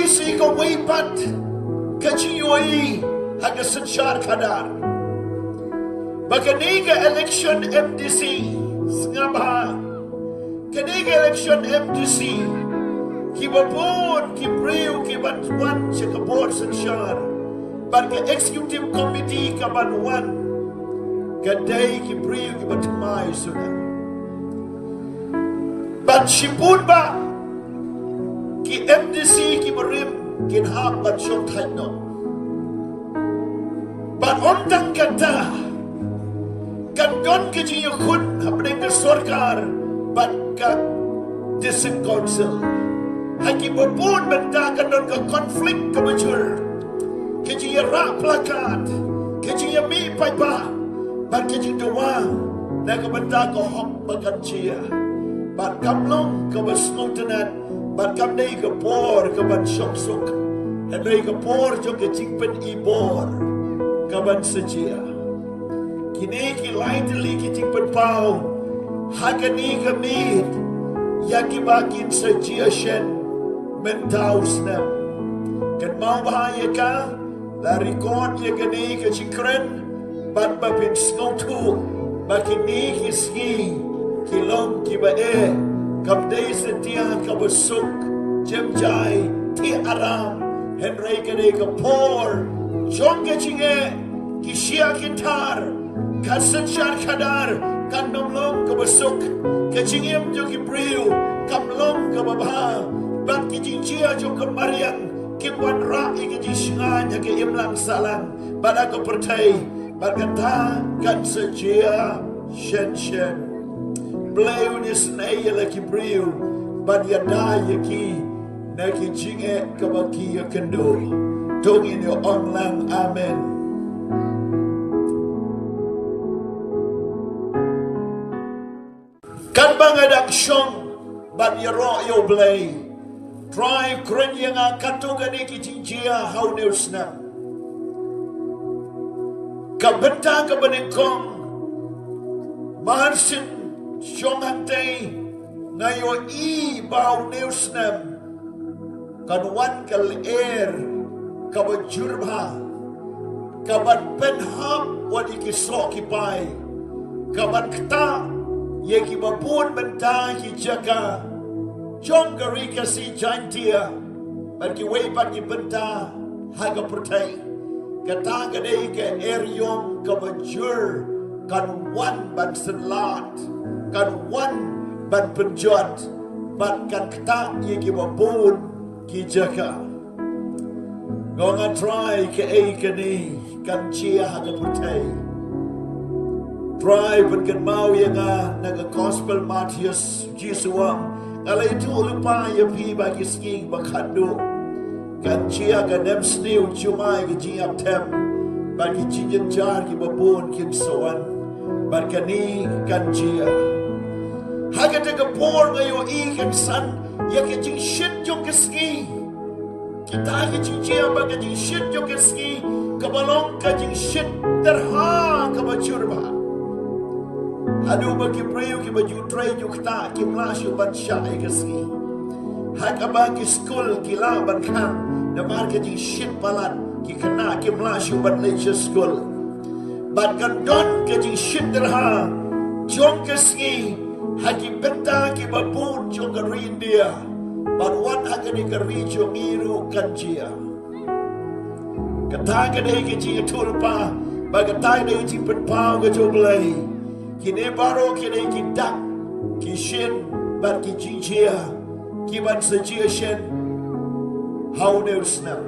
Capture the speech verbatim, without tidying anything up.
Shi kawei pat ka jingïohi ha ka synshar khadar. Ba kane ka election M D C, sngap bha, kane ka election M D C, kiba bun ki briew kiban wan sha ka bor synshar bad ka executive committee kaban wan, ka dei ki briew kiba thymmai suda. Bad shibun bah ki M D C kiba rim kin hap ban shong thait noh. Bad ym tang kata, kan don ka jingïakhun hapdeng ka sorkar bad ka District Council. Ha kiba bun bynta kan don ka conflict kaba jur, ka jingïarah placard, ka jingïamih paidbah, bad ka jingdawa na ka bynta ka hok ba kan jia. Bad kam long kaba sngewtynnat, bad kam dei ka por kaban shong suk, hynrei ka por jong ka jingpyni bor kaban sa jia. Kine ki lai tylli ki jingpynpaw ha kane ka miet ïa kiba kin sa jia shen mynta u snem. Kynmaw bha ïa ka, la record ïa kane ka jingkren, bad ba phin sngewthuh ba kine ki sngi ki long kiba eh, kam dei satia kaba suk, jem jai, thik aram, hynrei ka dei ka por jong ka jingeh, ki shia ki thar, ka synshar khadar kan ym long kaba suk, ka jingim jong ki briew kam long kaba bha, bad ki jingjia jong ka mariang kim wanrah ïa ka jingshngaiñ ha ka imlang sahlang bad ha ka pyrthei, bad kata kan sa jia shen shen. Blei un isynei ïa la ki briew bad ïada ïa ki na ki jingeh kaba ki ïakynduh. To ngin ïa ong lang amen. Katba nga dang shong ban ïaroh ïa U Blei, Trai kren ïa nga katto katne ki jingjia ha une u snem. Ka bynta kaba nyngkong, mar syn shong hangtei nga ïohi ba une u snem kan wan ka lyer kaba jur bha, kaban pynhap wat ïa ki soh ki pai, kaban ktah ïa kiba bun bynta ki jaka jong ka Ri Khasi Jaiñtia bad kiwei pat ki bynta ha ka pyrthei. Kata ka dei ka eriong kaba jur kan wan ban synlad, kan wan ban pynjot bad kan ktah ïa kiba bun ki jaka. Nga ong, Trai, kaei kane kan jia ha ka pyrthei? Trai pynkynmaw ïa nga na ka Gospel Mathaios, Jisu u ong, nga la ïathuh lypa ïa phi ba ki sngi ba khadduh kan jia ka nemsniew jumai, ka jingïap them bad ki jingjynjar kiba bun kin sa wan, bad kane kan jia. Ha kata ka por nga ïohi kynsan ïa ka jingshit jong ka sngi. Kita ki jingjia ba ka jingshit jong ka sngi kaba long ka jingshit tyrha kaba jur bha. Haduh ba ki briew kiba ju trei ju ktah kim lah shuh ban shah ïa ka sngi. Ha kaba ki skul ki lah ban khang namar ka jingshit palat, ki khynnah kim lah shuh ban leit sha skul. Bad kan don ka jingshit tyrha jong ka sngi ha ki bynta kiba bun jong ka ri India. Bad wat ha kane ka ri jong ngi ruh kan jia. Kata ka dei ka jingïathuhlypa, bad kata ka dei ka jingpynpaw ka jong U Blei. Kine baroh ki dei ki dak, ki shin bad ki jingjia kiban sa jia shen ha une u snem.